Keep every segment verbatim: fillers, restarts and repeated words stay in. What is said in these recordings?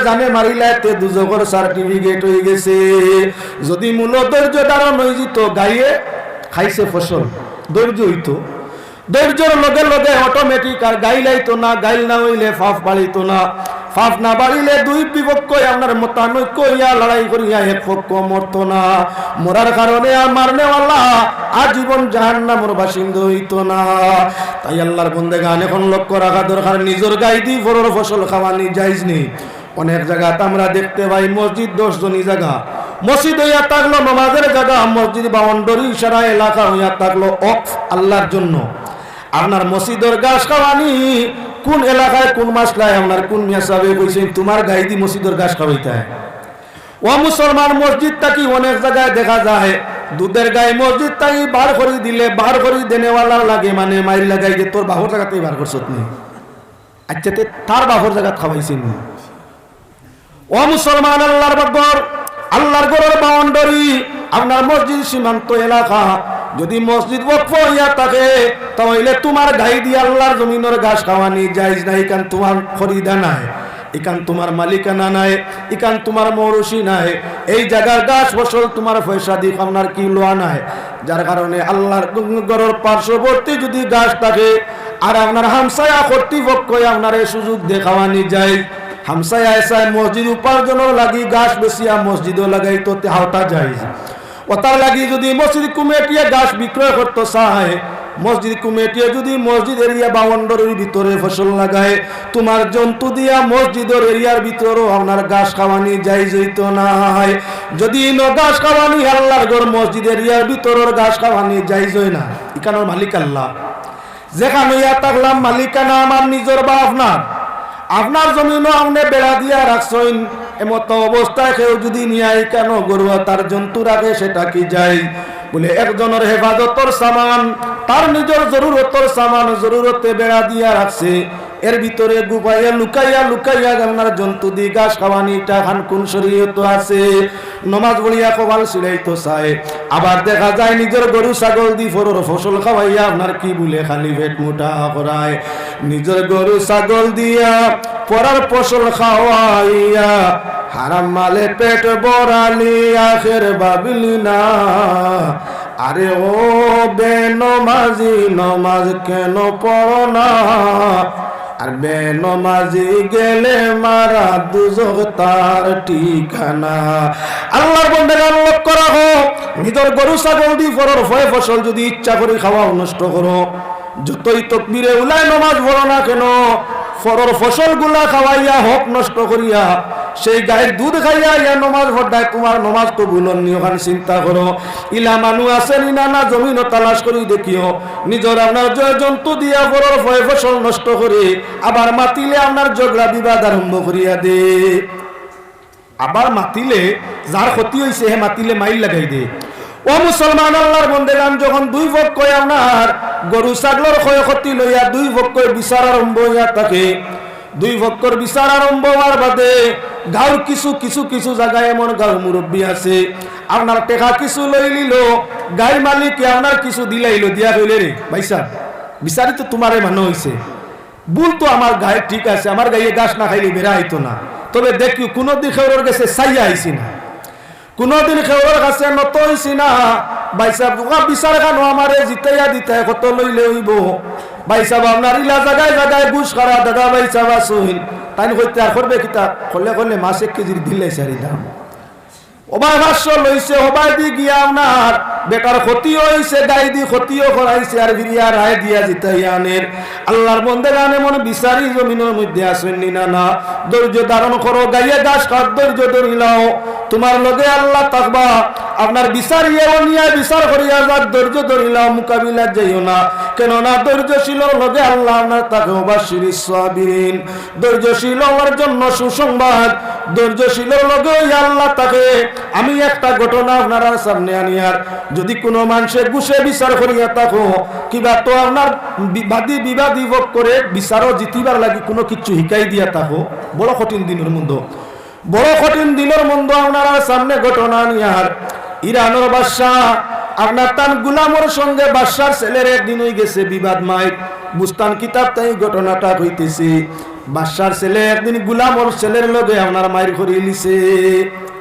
জানে মারিলায়, তে দুজখর সার্টিফিকেট অইগেছে। যুদি মূলো ধৈর্য ধারণ অইযিতো, গাইয়ে খাইছে ফসল, ধৈর্য অইতো। ধৈর্যর লগে লগে অটোমেটিক আর গাইল আইতো না, গাইল না অইলে পাপ বাড়িতো না, পাপ না বাড়িলে দুই বিপক্ষ আপনার মতানৈক্য অইয়া লড়াই করিয়া এক পক্ষ মরতো না। মরার কারণে আর মারনেওয়ালা আজীবন জাহান্নামর বাসিন্দা অইতো না। তাই আল্লার বন্দেগান, এখন লক্ষ্য রাখা দরকার, নিজর গাইদি পরর ফসল খাওয়ানি জায়েজ নি? অনেক জাগাত আমরা দেখতে পাই মসজিদ দশ জনি জাগা, মসজিদ অইয়া থাকলো নমাজর জাগা, মসজিদ বাউন্ডারি সারা এলাকা অইয়া থাকলো ওয়াকফ আল্লার জন্য। আপনার মসজিদর ঘাস খাওয়ানি কুন এলাকায়, কুন মাসলায়, আপনার কুন মিয়া সাবে কইছইন, তুমার গাইদি মসজিদর ঘাস খাওয়াইতায়? ও মুসলমান, মসজিদ থাকি অনেক জাগায় দেখা যায় দুধর গাই মসজিদ থাকি বার করি দিলে, বার করি দেনেওয়ালার লাগে মানে মাইর লাগাই যে, "তোর বাপর জাগাত থাকি বার করছত নি?" আচ্ছা, তে তার বাপর জাগাত খাওয়াইছইন নি? ও মুসলমান, আল্লার ঘর, আল্লার ঘরর বাউন্ডারি, আপনার মসজিদ সীমান্ত এলাকা, যুদি মসজিদ ওয়াকফ অইয়া থাকে, তা অইলে তুমার গাইদি আল্লার জমিনর ঘাস খাওয়ানি জায়েজ নায়, ইখান তুমার খরিদা নায়, ইখান তুমার মালিকানা নায়, ইখান তুমার মৌরসি নায়। এই জাগার ঘাস ফসল তুমার পয়সা দি আপনার কিউ লওয়া নায়। যার কারণে আল্লার ঘরর পার্শ্ববর্তী যুদি ঘাস থাকে আর আপনার হামসায়া কর্তৃপক্ষে আপনারে সুযোগ দেয় খাওয়ানি জায়েজ, হামসায়ায় চায় মসজিদ উপার্জনর লাগি ঘাস বেচিয়া মসজিদো লাগাইতো, তে হাওটা জায়েজ। অতার লাগি যুদি মসজিদ কমিটিয়ে ঘাস বিক্রয় করতো চায়, মসজিদ কমিটিয়ে যুদি মসজিদ এরিয়া বাউন্ডারির ভিতরে ফসল লাগায়, তুমার জন্তু দিয়া মসজিদর এরিয়ার ভিতরেও আপনার ঘাস খাওয়ানি জায়েজ অইতো নায়। যুদি ইনো ঘাস খাওয়ানি আল্লার ঘর মসজিদ এরিয়ার ভিতরর ঘাস খাওয়ানি জায়েজ অয় না, ইখানর মালিক আল্লা। যেখান অইয়া থাকলাম মালিকানা আমার নিজর বা আপনার, আপনার জমিনও আপনে বেড়া দিয়া রাখছইন, এমতো অবস্থায় কেউ যুদি নিয়া ইখানো গরু আর তার জন্তু রাখে, সেটা কি জায়েজ? বুলে, একজনর হেফাজতর সামান, তার নিজর জরুরতর সামান, জরুরতে বেড়া দিয়া রাখছে, এর ভিতরে গুপাইয়া লুকাইয়া লুকাইয়া আপনার জন্তু দি ঘাস খাওয়ানি, ইটা খান কুন শরীয়তো আছে? নমাজ পড়িয়া কপাল ছিলাইতো চায়, আবার দেখা যায় নিজর গরু ছাগল দি পরর ফসল খাওয়াইয়া আপনার কি বুলে খালি পেট মুটা করায়। নিজর গরু ছাগল দিয়া পরর ফসল খাওয়াইয়া হারাম মালে পেট ভরালি, আখের ভাবলি না। আরে ও বেনমাজি, নমাজ কেন পড়ো না? আর বেনমাজি গেলে মারা দুজখ তার ঠিকানা। আল্লার বন্দেগান, লক্ষ্য রাখো, নিজর গরু ছাগল দি পরর ফয় ফসল যুদি ইচ্ছা করি খাওয়াও নষ্ট করো, যতই তকবিরে উলায় নমাজ পড়ো না কেন, পরর ফসলগুলা খাওয়াইয়া হক নষ্ট করিয়া, সেই গাইর দুধ খাইয়া ইয়া নমাজ পড়ায়, তুমার নমাজ কবুল অর নি, অখান চিন্তা করো। ইলা মানুষ আছে নি না, না জমিনো তালাশ করি দেখিও, নিজর আপনার জয় জন্তু দিয়া পরর ফয় ফসল নষ্ট করে, আবার মাতিলে আপনার ঝগড়া বিবাদ আরম্ভ করিয়া দে। আবার মাতিলে যার ক্ষতি অইছে, হে মাতিলে মাইর লাগাই দে। ও মুসলমান, আল্লার বন্দেগান, যখন দুই পক্ষই আপনার গরু ছাগলর ক্ষয়ক্ষতি লইয়া দুই পক্ষই বিচার আরম্ভ অইয়া থাকে, দুই পক্ষর বিচার আরম্ভ অওয়ার বাদে গাঁওর কিছু, কিছু, কিছু জাগায় এমন গাঁওর মুরব্বি আছে, আপনার টেকা কিছু লইলিলো, গাই মালিকে আপনার কিছু দিলাইলো, দিয়া কইলে, "রে ভাইসাব, বিচারি তো তুমারে মানা অইছে, ভুল তো আমার গাইর, ঠিক আছে, আমার গাইয়ে ঘাস না খাইলে বেড়া আইতো না, তবে দেখিও কুনুদিন কেউরর গেছে চাইয়া আইছি না, কুনুদিন কেউরর কাছে নত অইছি না। ভাইসাব, তুমার বিচার খানো আমারে জিতাইয়া দিতায় কত লইলে অইবো?" ভাইসাব, আপনার ইলা জাগায় জাগায় ঘুষ খারা দাদা ভাইসাব আছইন, তাইন কইতে আর করবে কিতা? করলে করলে মাছ এক কেজির দিলে সারি দাম। ওবায় পাঁচশো লইছে, ওবায়দি গিয়া আপনার বেটার ক্ষতিও অইছে, গাইদি ক্ষতিও করাইছে, আর ফিরিয়া রায় দিয়া জিতাইয়া আনের। আল্লার বন্দেগান, এমন বিচারি জমিনর মধ্যে আছইন নি না? না, ধৈর্য ধারণ করো, গাইয়ে ঘাস খাত ধৈর্য ধরিলাও, তুমার লগে আল্লা থাকবা। আপনার বিচারিয়ে অন্যায় বিচার করিয়া যাক, ধৈর্য ধরিলাও, মোকাবিলাত যাইও না, কেননা ধৈর্যশীলর লগে আল্লা আপনার থাকে। ওবাশশিরিস সাবিরিন, ধৈর্যশীল অকলর জন্য সুসংবাদ, ধৈর্যশীলর লগে অউ আল্লা থাকে। আমি একটা ঘটনা আপনারার সামনে আনিয়ার, যুদি কুনু মানষে ঘুষে বিচার করিয়া থাকো, কিবা তো আপনার বিবাদী বিবাদী পক্ষরে বিচারো জিতিবার লাগি কুনু কিচ্ছু হিকাই দিয়া থাকো, বড় কঠিন দিনর মন্দ, বড় কঠিন দিনর মন্দ আপনারার সামনে ঘটনা আনিয়ার। ইরানর বাদশা আপনার তান গুলামর সঙ্গে বাদশার ছেলের একদিন অইগেছে বিবাদ মাইর, বুস্তান কিতাব তাই ঘটনাটা কইতেছি। বাদশার ছেলে একদিন গুলামর ছেলের লগে আপনার মাইর করিলিছে।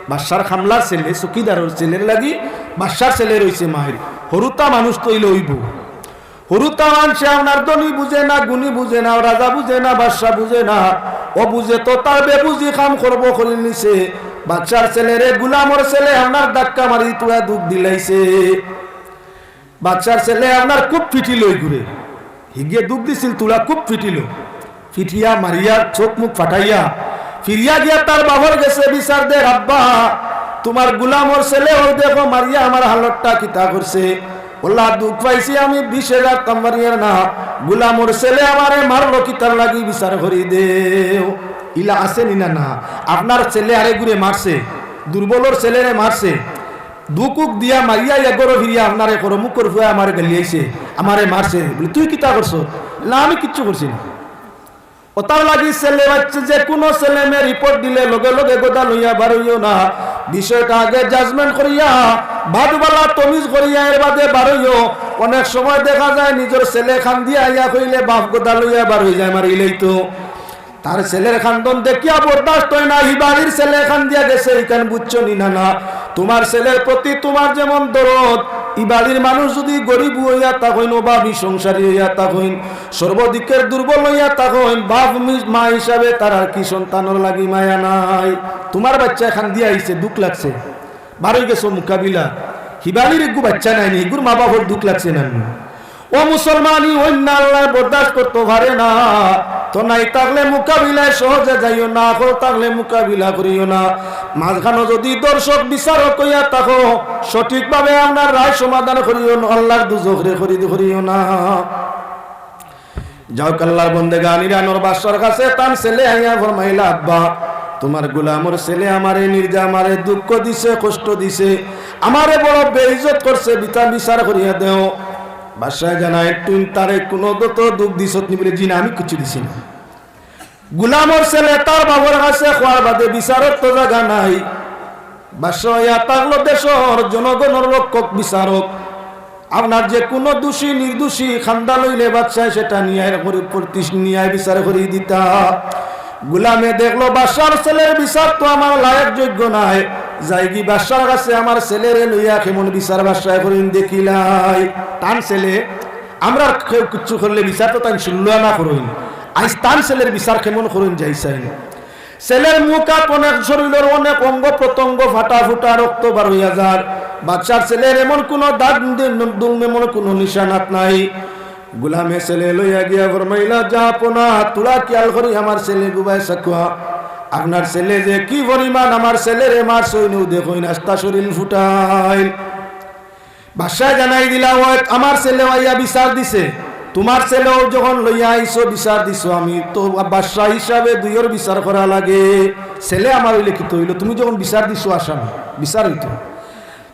বাদশার কামলার ছেলে, চকিদারর ছেলের লাগি বাদশার ছেলের অইছে মাইর। হুরুতা মানুষ তো অইলে অইবো। হুরুতা মানষে আপনার ধনী বুঝে না, গুণী বুঝে না, রাজা বুঝে না, বাদশা বুঝে না। অবুঝে তো তার বেবুঝি কাম করবো করিলিছে। বাদশার ছেলেরে গুলামর ছেলে আপনার ধাক্কা মারি তুড়া দুখ দিলাইছে। বাদশার ছেলে আপনার খুব ফিটিল অই ঘুরে। হিগে দুখ দিছিল তুড়া খুব ফিটিল। ফিটিয়া মারিয়া চোখ মুখ ফাটাইয়া ফিরিয়া গিয়া তার বাবার গেছে বিচার দের, "আব্বা, তুমার গুলামর ছেলে অউ দেখো মারিয়া আমার হালতটা কিতা করছে। অলা দুখ পাইছি আমি বিশ হাজার তাম্বারিয়ার না, গুলামর ছেলে আমারে মারলো কিতার লাগি বিচার করি দেও।" ইলা আছে নি না? না, আপনার ছেলে আরে ঘুরে মারছে, দুর্বলর ছেলেরে মারছে, দুকুক দিয়া মারিয়া এগরো ফিরিয়া আপনারে করো, "মুখর ফুয়া আমারে গালিয়াইছে, আমারে মারছে।" বলে, "তুই কিতা করছো?" "না, আমি কিচ্ছু করছি না।" অতার লাগি ছেলে বাচ্চা যে কুনু ছেলে মেয়ে রিপোর্ট দিলে লগে লগে গদা লইয়া বারইও না। বিষয়টা আগে জাজমেন্ট করিয়া, বাদবালা তমিজ করিয়া এর বাদে বারইও। অনেক সময় দেখা যায় নিজর ছেলে কান্দিয়া আইয়া কইলে বাফ গদা লইয়া বারই যায়, মারিলেই তো। তার ছেলের কান্দন দেখিয়া বরদাস্ত অয় না, হিবাড়ির ছেলে কান্দিয়া গেছে, ইখান বুঝছো নি না? না, তুমার ছেলের প্রতি তুমার যেমন দরদ, হিবাড়ির মানুষ যুদি গরিব অইয়া থাকইন, অভাবী সংসারী অইয়া থাকইন, সর্বদিকের দুর্বল অইয়া থাকইন, বাফ মি-, মা হিসাবে তারার কি সন্তানর লাগি মায়া নাই? তুমার বাচ্চায় কান্দিয়া আইছে, দুখ লাগছে, বারই গেছো মোকাবিলা, হিবাড়ির এগু বাচ্চা নাই নি, এগুর মা বাফর দুখ লাগছে না নি? ও মুসলমানি, অইন্য আল্লায় বরদাস্ত করতো পারে না। তো নাই থাকলে মোকাবিলায় সহজে যাইও না, আকল থাকলে মোকাবিলা করিও না। মাঝখানো যুদি দর্শক বিচারক অইয়া থাকো, সঠিকভাবে আপনার রায় সমাধান করিও না, আল্লার দুজখরে করি করিও না। যাউক, আল্লার বন্দেগান ইরানর বাদশার কাছে তান ছেলে আইয়া ফরমাইলা, "আব্বা, তুমার গুলামর ছেলে আমারে নির্যা, আমারে দুঃখ দিছে, কষ্ট দিছে, আমারে বড় বেইজ্জত করছে, বিতা বিচার করিয়া দেও।" বাদশায় জানায়, "তুই তারে কুনু যত দুখ দিছত নি?" বলে, "জি না, আমি কিচ্ছু দিছি না।" গুলামর ছেলে তার বাবার কাছে কওয়ার বাদে বিচারর তো জাগা নাই। বাদশা অইয়া থাকলো দেশর জনগণর রক্ষক বিচারক। আপনার যে কুনু দোষী নির্দোষী কান্দা লইলে বাদশায় সেটা ন্যায় করি প্রতিশ-, ন্যায় বিচার করি দিতা। গুলামে দেখলো বাদশার ছেলের বিচার তো আমার লায়ক যোগ্য নায়, যাইগি বাদশার কাছে আমার ছেলেরে লইয়া কেমন বিচার বাদশায় করইন দেখিলাই। তান ছেলে, আমরা কেউ কিচ্ছু করলে বিচার তো তাইন শুনলো না করইন, আইজ তান ছেলের বিচার কেমন করইন যাই চাইন। ছেলের মুখ আত অনেক, শরীলর অনেক অঙ্গ প্রত্যঙ্গ ফাটা ফুটা, রক্ত বার অইয়া যার। বাদশার ছেলের এমন কুনু দাগ, দুম, এমন কুনু নিশানাত নাই। গুলামে ছেলে লইয়া গিয়া ফরমাইলা, "যা আপনা, তুরা খিয়াল করি আমার ছেলে গুবায় চাকুয়া। আপনার ছেলে যে কি পরিমাণ আমার ছেলেরে মারছইন, অউ দেখইন, আস্তা শরীল ফুটাইল।" বাদশায় জানাই দিলা, "ওই আমার ছেলে আইয়া বিচার দিছে, তুমার ছেলেও যখন লইয়া আইছো বিচার দিছো, আমি তো বাদশা হিসাবে দুইওর বিচার করা লাগে। ছেলে আমার অইলে কিতা অইলো? তুমি যখন বিচার দিছো আসামি, বিচার অইতো।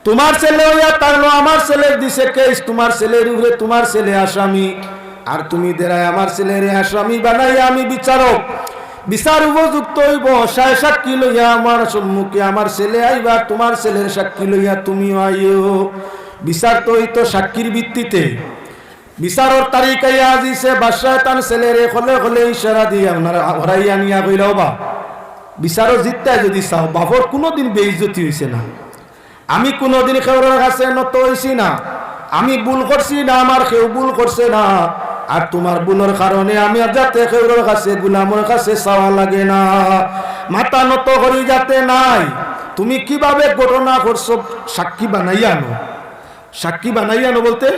তুমার ছেলে অইয়া থাকলো, আমার ছেলে দিছে কেস, তুমার ছেলের উপরে তুমার ছেলে আসামি, আর তুমি দেরায় আমার ছেলেরে আসামি বানাইয়া আমি বিচারক। বিচার উপযুক্ত অইবো, সায় সাক্ষী লইয়া আমার সম্মুখে আমার ছেলে আইবা, তুমার ছেলের সাক্ষী লইয়া তুমিও আইও।" বিচার তো অইতো সাক্ষীর ভিত্তিতে। বিচারর তারিখ আইয়া আজিছে, বাদশায় তান ছেলেরে কলে কলে ইশারা দিয়া আপনারা হরাইয়া নিয়া কইলা, "ওবা, বিচারো জিততায় যুদি চাও, বাফর কুনুদিন বেইজ্জতি অইছে না। আমি কুনুদিন কেউরর কাছে নত অইছি না। আমি ভুল করছি না, আমার কেউ ভুল করছে না। আর তুমার ভুলর কারণে আমি আর যাতে কেউরর কাছে, গুলামর কাছে চাওয়া লাগে না। মাথা নত করি যাতে নাই। তুমি কিভাবে ঘটনা করছো, সাক্ষী বানাইয়া আনো।" সাক্ষী বানাইয়া আনো বলতে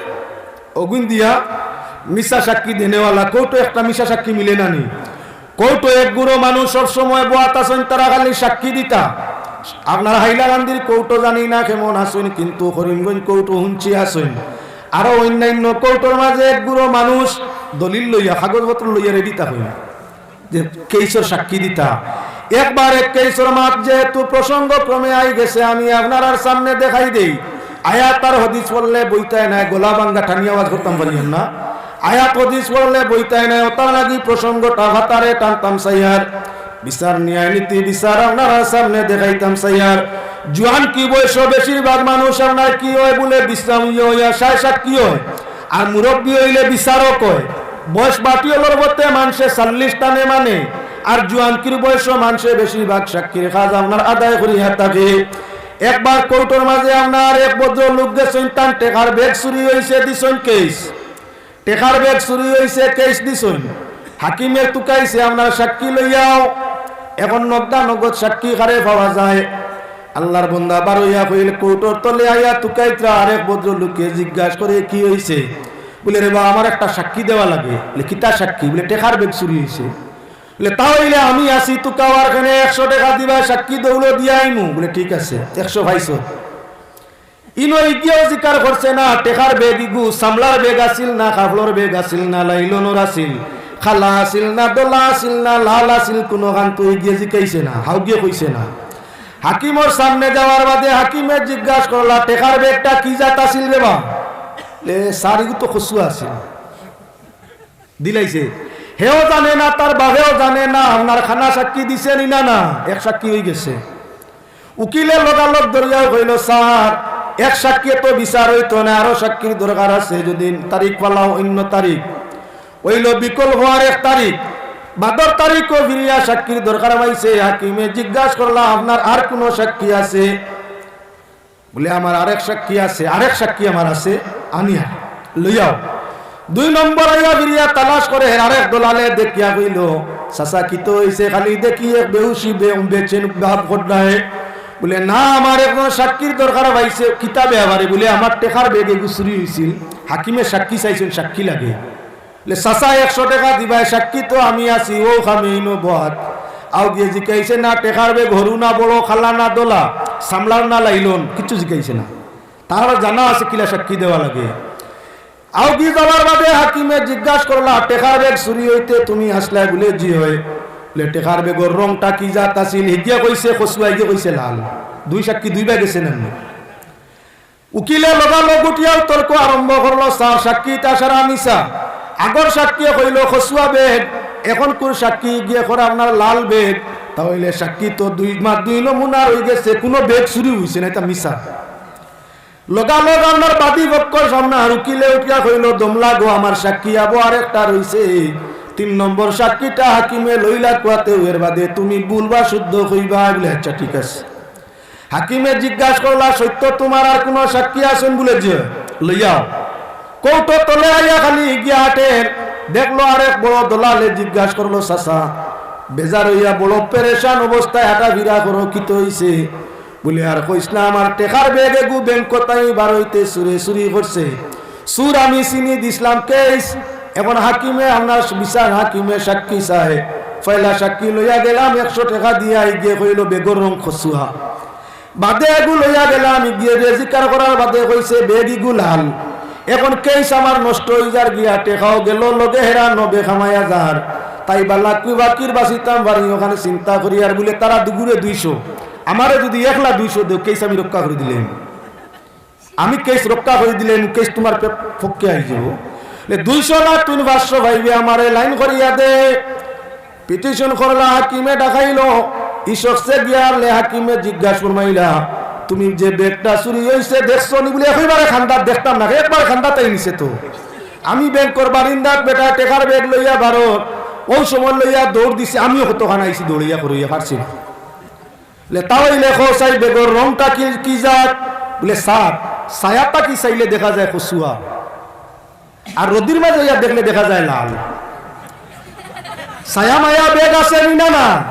অগুইন দিয়া মিছা সাক্ষী দেনেওয়ালা। কোর্টো একটা মিছা সাক্ষী মিলে না নি? কোর্টো এক গুরু মানুষ সব সময় বওয়াত আছইন, তারা খালি সাক্ষী দিতা। আপনার হাইলাকান্দির কোর্টো জানি না কেমন আছইন, কিন্তু করিমগঞ্জ কোর্টো হুনছি আছইন। আরো অন্যান্য কোর্টোর মাঝে এক গুরু মানুষ দলিল লইয়া, কাগজপত্র লইয়া রেডি থাকইন। যে কেইসর সাক্ষী দিতা। একবার এক কেইসর মাত যেহেতু প্রসঙ্গ ক্রমে আই গেছে, আমি আপনারার সামনে দেখাই দেই। আয়াত আর হাদিস পড়লে বইতায় নায়, গলা ভাঙ্গা টানি আওয়াজ করতাম পারিয়ার না। আয়াত হাদিস পড়লে বইতায় নায়, অতার লাগি প্রসঙ্গটা ভাতারে টানতাম চাইয়ার। বিচার ন্যায় নীতি বিচার আপনারার সামনে দেখাইতাম চাইয়ার। জুয়ান কি বয়স, বেশিরভাগ মানুষ আপনার কি অয় বলে বিশ্রাম ইয়ে অইয়া সায় সাক্ষী অয়। আর মুরব্বি অইলে বিচারক অয়। বয়স বাটি অলার বতে মানষে চল্লিশ টানে মানে, আর জুয়ানকির বয়সো মানষে বেশিরভাগ সাক্ষীর কাজ আপনার আদায় করিয়া থাকে। একবার কোর্টর মাঝে আপনার এক ভদ্রলোক গেছইন, তান টেকার ব্যাগ চুরি অইছে, দিছইন কেস। টেকার ব্যাগ চুরি অইছে, কেস দিছইন। হাকিমে তুকাইছে, আপনার সাক্ষী লইয়াও। এখন নগদা নগদ সাক্ষী কারে পাওয়া যায়? আল্লার বন্দা বারইয়া কইল, কোর্টর তলে আইয়া তুকাইতরা আরেক ভদ্রলোকে জিজ্ঞাস করে, "কি অইছে?" বুলে, "রে বা, আমার একটা সাক্ষী দেওয়া লাগে।" বুলে, "কিতা সাক্ষী?" বুলে, "টেকার ব্যাগ চুরি অইছে।" বুলে, "তা অইলে আমি আছি, তুকাও, আর কেনে একশো টেকা দিবা, সাক্ষী দৌড় দিয়া আইমু।" বুলে, "ঠিক আছে, একশো পাইছো।" ইনো ইগিয়াও জিকার করছে না, টেকার ব্যাগ ইগু চামড়ার ব্যাগ আছিল না, কাপড়র ব্যাগ আছিল না, লাইলনর আছিল, কালা আছিল না, দলা আছিল না, লাল আছিল, কুনুখান তো ইগিয়ে জিকাইছে না, হাউগিয়ে কইছে না। হাকিমর সামনে যাওয়ার বাদে হাকিমে জিজ্ঞাস করলা, "টেকার ব্যাগটা কি জাত আছিল রে বা?" "এ, স্যার, ইগু তো কচুয়া আছিল।" দিলাইছে। হেও জানে না, তার বাপেও জানে না, আপনার খানা সাক্ষী দিছে নি না, না, এক সাক্ষী অইগেছে। উকিলে লগালগ ধরিয়াও কইল, "স্যার, এক সাক্ষী তো বিচার অইতো না, আরো সাক্ষীর দরকার আছে, যদি তারিখ ফালাও অন্য তারিখ।" অইল বিকল্প আর এক তারিখ, বাদর তারিখও ফিরিয়া সাক্ষীর দরকার পাইছে। হাকিমে জিজ্ঞাস করলা, "আপনার আর কুনু সাক্ষী আছে?" বুলে, "আমার আরেক সাক্ষী আছে, আরেক সাক্ষী আমার আছে, আনিয়া লইয়াও।" দুই নম্বর আইয়া ফিরিয়া তালাশ করে, হের আরেক দলালে দেখিয়া কইল, "চাচা, কিতা অইছে? খালি দেখি এক বেহুশি বে-, বেচেন ভাব কররায়।" বুলে, "না, আমার একজন সাক্ষীর দরকার পাইছে।" "কিতা ব্যাপারে?" বুলে, "আমার টেকার ব্যাগ এগু চুরি অইছিল।" হাকিমে সাক্ষী চাইছইন, সাক্ষী লাগে। বুলে, "চাচা, একশো টেকা দিবায়, সাক্ষী তো আমি আছি, অউ খামে ইনো বহাত।" আউগিয়ে জিকাইছে না, "টেকার ব্যাগ হুরু না বড়, কালা না দলা, চামড়ার না লাইলন?" কিচ্ছু জিকাইছে না। তার জানা আছে কিলা সাক্ষী দেওয়া লাগে। আউগি যাওয়ার বাদে হাকিমে জিজ্ঞাস করলা, "টেকার ব্যাগ চুরি অইতে তুমি আছলায়?" বুলে, "জি অয়।" বুলে, "টেকার ব্যাগর রংটা কি জাত আছিল?" হিগিয়ে কইছে কচুয়া, হিগিয়ে কইছে লাল। দুই সাক্ষী দুইবা গেছে না নি? উকিলে লগালগ উঠিয়াও তর্ক আরম্ভ করলো, "স্যার, সাক্ষী ইতা সারা মিছা। আগর সাক্ষীয়ে কইল কচুয়া ব্যাগ, এখনকুর সাক্ষী গিয়ে কর আপনার লাল ব্যাগ। তা অইলে সাক্ষী তো দুই মা-, দুই নমুনা রইগেছে, কুনু ব্যাগ চুরি অইছে না, ইতা মিছা।" লগালগ আপনার বাদী পক্ষর সামনে আর উকিলে উঠিয়া কইল, "দমলা গো, আমার সাক্ষী আবো আরেকটা রইছে।" তিন নম্বর সাক্ষীটা হাকিমে লইলা কুয়াতে, এর বাদে তুমি ভুল বা শুদ্ধ কইবায়। বুলে, "আচ্ছা, ঠিক আছে।" হাকিমে জিজ্ঞাস করলা, "সত্য তুমার আর কুনু সাক্ষী আছইন?" বুলে, "জি, লইয়াও।" কোর্টর তলে আইয়া খালি হিগিয়া আটের, দেখলো আরেক বড় দলালে জিজ্ঞাস করলো, "চাচা, বেজার অইয়া বড় পেরেশান অবস্থায় হাঁটাফিরা করো, কিতা অইছে?" বুলে, "আর কইস না, আমার টেকার ব্যাগ এগু ব্যাংক থাকি বারইতে চুরে চুরি করছে। চুর আমি চিনি, দিছলাম কেস।" এখন হাকিমে, আপনার বিচার হাকিমে সাক্ষী চায়, পয়লা সাক্ষী লইয়া গেলাম, একশো টেকা দিয়া, হিগিয়ে কইল ব্যাগর রং কচুয়া। বাদে এগু লইয়া গেলাম, হিগিয়ে রেজিকার করার বাদে কইছে ব্যাগ ইগু লাল। এখন কেস আমার নষ্ট অই যার গিয়া, টেকাও গেল, লগে হেরা নবে কামাইয়া যার। তাই বালা কুবাকির বাঁচিতাম পারি, অখান চিন্তা করি। আর বুলে, "তারা দুগুরে দুইশো, আমারে যদি একলা দুইশো দেও, কেস আমি রক্ষা করি দিলাম।" আমি কেস রক্ষা করি দিলে কেস তুমার পে-, পক্ষে আই যাইবো। লে দুইশো না, তুই পাঁচশো পাইবে, আমারে লাইন করিয়া দে। পিটিশন করলা, হাকিমে ডাকাইলো। ই শখসে গিয়া লে হাকিমে জিজ্ঞাস ফরমাইলা, "তুমি যে ব্যাগটা চুরি অইছে দেখছো নি?" বুলে, "একবারে খান্দাত দেখতাম না, একবার খান্দাত আই নিছে তো। আমি ব্যাংকর বারিন্দাত বেটা টেকার ব্যাগ লইয়া বারো, অউ সময় লইয়া দৌড় দিছি, আমিও কতখান আইছি দৌড়িয়া করিয়া পারছি না।" লে, "তা অইলে কও চাই ব্যাগর রংটা কি, কি জাত?" বুলে, "সাদা।" ছায়াত থাকি চাইলে দেখা যায় কচুয়া, আর রোদির মাঝে ইয়া দেখলে দেখা যায় লাল। ছায়া মায়া ব্যাগ আছে নি না, না?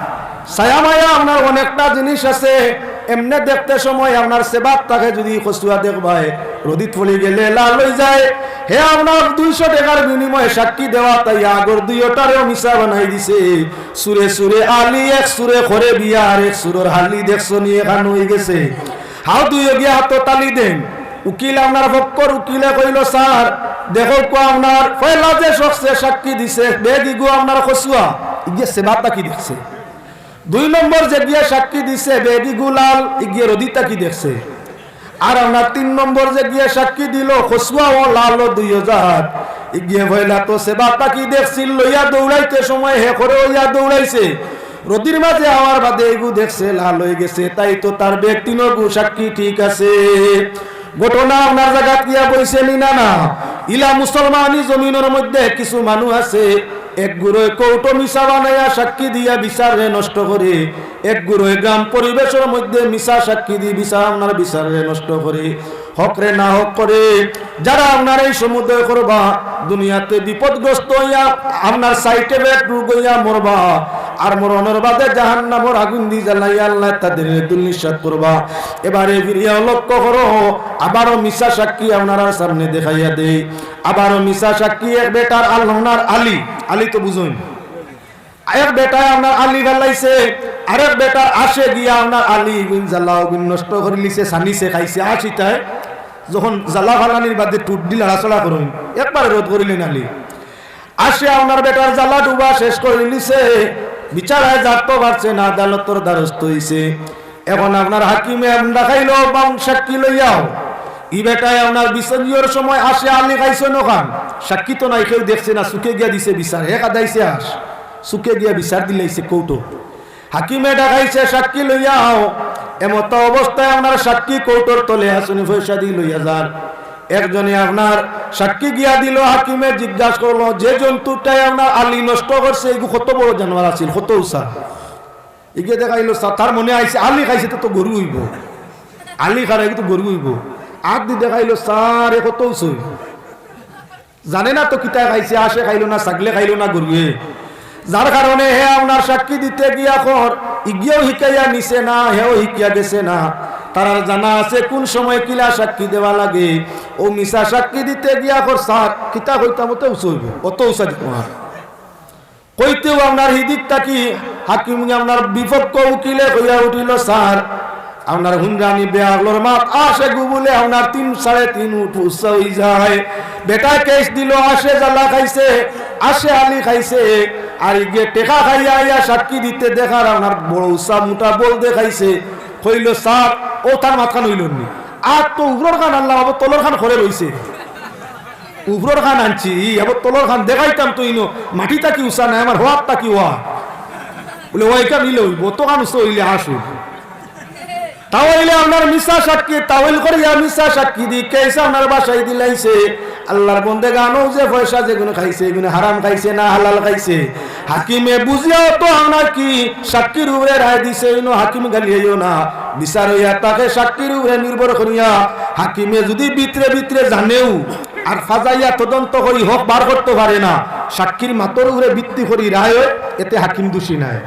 ছায়া মায়া আপনার অনেকটা জিনিস আছে, এমনে দেখতে সময় আপনার সেবাত থাকে যদি কচুয়া দেখবায়, রোদিত পড়ি গেলে লাল অই যায়। হে আপনার দুইশো টেকার বিনিময়ে সাক্ষী দেওয়া, তাই আগর দুইওটারেও মিছা বানাই দিছে। চুরে চুরে আলি, এক চুরে করে বিয়া, আর এক চুরর হালি দেখছো নি, এখান অই গেছে। হাও দুইও গিয়া হাতো তালি দেন। উকিল আপনার পক্ষর উকিলে কইলো, "স্যার, দেখউক্কা আপনার পয়লা যে শখসে সাক্ষী দিছে, ব্যাগ ইগু আপনার কচুয়া, ইগিয়ে সেবাত থাকি দেখছে। দুই নম্বর যে গিয়া সাক্ষী দিছে, ব্যাগ ইগু লাল, ইগিয়ে রোদিত থাকি দেখছে।" আর আপনার তিন নম্বর যে গিয়া সাক্ষী দিল, কচুয়া ও লাল ও দুইও জাত। ইগিয়ে পয়লা তো সেবাত থাকি দেখছিল, লইয়া দৌড়াইতে সময় হে করে অইয়া দৌড়াইছে। রোদির মাঝে আওয়ার বাদে ইগু দেখছে লাল অই গেছে, তাই তো তার ব্যাগ তিনগু সাক্ষী ঠিক আছে। ঘটনা আপনার জাগাত গিয়া বইছে নি না, না? ইলা মুসলমানি জমিনর মধ্যে কিছু মানুষ আছে, এক গুরুয়ে কোর্টো মিছা বানাইয়া সাক্ষী দিয়া বিচাররে নষ্ট করে, এক গুরুয়ে গ্রাম পরিবেশর মধ্যে মিছা সাক্ষী দি বিচার, আপনার বিচাররে নষ্ট করে, হকরে না হক করে। যারা আপনার এই সমুদয় করবা, দুনিয়াতে বিপদগ্রস্ত অইয়া আপনার সাইটে বেড রোগ অইয়া মরবা, আর মরণর বাদে জাহান্নামর আগুন দি জ্বালাইয়া আল্লায় তাদেররে ধুলিস্যাৎ করবা। এবারে ফিরিয়া লক্ষ্য করো, আবারও মিছা সাক্ষী আপনারার সামনে দেখাইয়া দেই। আবারও মিছা সাক্ষী এক বেটার আল-, আপনার আলী, আলী তো বুঝইন, এক বেটায় আপনার আলী ফালাইছে, আরেক বেটার আশে গিয়া আপনার আলী ইগুইন জ্বালা ইগুইন নষ্ট করিলিছে, ছানিছে, খাইছে। আশ ইতায় যখন জ্বালা ফালানির বাদে ঠুট দি লাড়াচাড়া করইন, একবারে রোধ করিলেন আলী। আশে আপনার বেটার জ্বালা ডুবা শেষ করিলিছে, বিচারায় জাগতো পারছে না, আদালতর দ্বারস্থ অইছে। এখন আপনার হাকিমে আপনার দেখাইলো বাম সাক্ষী লইয়াও। ই বেটায় আপনার বিচারর সময় আশে আলী খাইছে নখান, সাক্ষী তো নাই, কেউ দেখছে না, চুকে গিয়া দিছে বিচার, হে কাদাইছে আশ, চুকে গিয়া বিচার দিলাইছে কোর্টো। হাকিমে দেখাইছে সাক্ষী লইয়াও। এমতো অবস্থায় আপনার সাক্ষী কোর্টর তলে হাছনি পয়সা দি লইয়া যার। একজনে আপনার সাক্ষী গিয়া দিল, হাকিমে জিজ্ঞাসা করলো, "যে জন্তুটায় আপনার আলী নষ্ট করছে, এগু কত বড় জানোয়ার আছিল, কত উষা?" ইগে দেখাইলো, সা-, তার মনে আইছে, আলী খাইছে তো, তো গরু অইবো। আলী খারা, এগু তো গরু অইবো। আত দি দেখাইলো, "স্যার, এ কত উষা অইবো?" জানে না তো কিতা খাইছে, আশে খাইলো না, ছাগলে খাইলো না, গরুয়ে। যার কারণে হে আপনার সাক্ষী দিতে গিয়া কর, ইগিয়েও হিকাইয়া নিছে না, হেও হিকিয়া গেছে না। তারার জানা আছে কোন সময় কিলা সাক্ষী দেওয়া লাগে। ও মিছা সাক্ষী দিতে গিয়া কর, "স্যার, কিতা কইতাম, অত উষা অইবো, অত উষা দিবো না।" কইতেও আপনার হিদিক থাকি হাকিম আপনার বিপক্ষ উকিলে কইয়া উঠিল, "স্যার, আপনার হুনরানি বেআক্কলর মাত, আশে গু বুলে আপনার তিন, সাড়ে তিন উট উষা অই যায়।" বেটায় কেস দিল, আশে জ্বালা খাইছে, আশে আলী খাইছে, আর ইগে টেকা খাইয়া আইয়া সাক্ষী দিতে দেখার আপনার বড় উষা মোটা বল দেখাইছে। কইল, "স্যার, ও তার মাতখান অইল নি? আর তো উপরর খান আনলাম, আবার তলর খান করে রইছে।" উপরর খান আনছি, আবার তলর খান দেখাইতাম তো ইনো, মাটি থাকি উষা নাই, আমার হওয়ার থাকি ওয়া। বুলে, "ওয়াইখান ইলে অইবো, অতখান উষা অইলে আসু।" তা অইলে আপনার মিছা সাক্ষী, তাওইল করিয়া মিছা সাক্ষী দি কেস আপনার বাসায় দিলাইছে। আল্লাহর বন্দেগান, অউ যে পয়সা যেগুনে খাইছে, এগুনে হারাম খাইছে না হালাল খাইছে? হাকিমে বুঝিয়াও তো আপনার কি সাক্ষীর উপরে রায় দিছে, ইনো হাকিম গালিয়াইও না। বিচার অইয়া থাকে সাক্ষীর উপরে নির্ভর করিয়া। হাকিমে যদি ভিতরে ভিতরে জানেও, আর ফাজাইয়া তদন্ত করি হক বার করতে পারে না, সাক্ষীর মাতর উপরে ভিত্তি করি রায় অয়, এতে হাকিম দোষী নায়।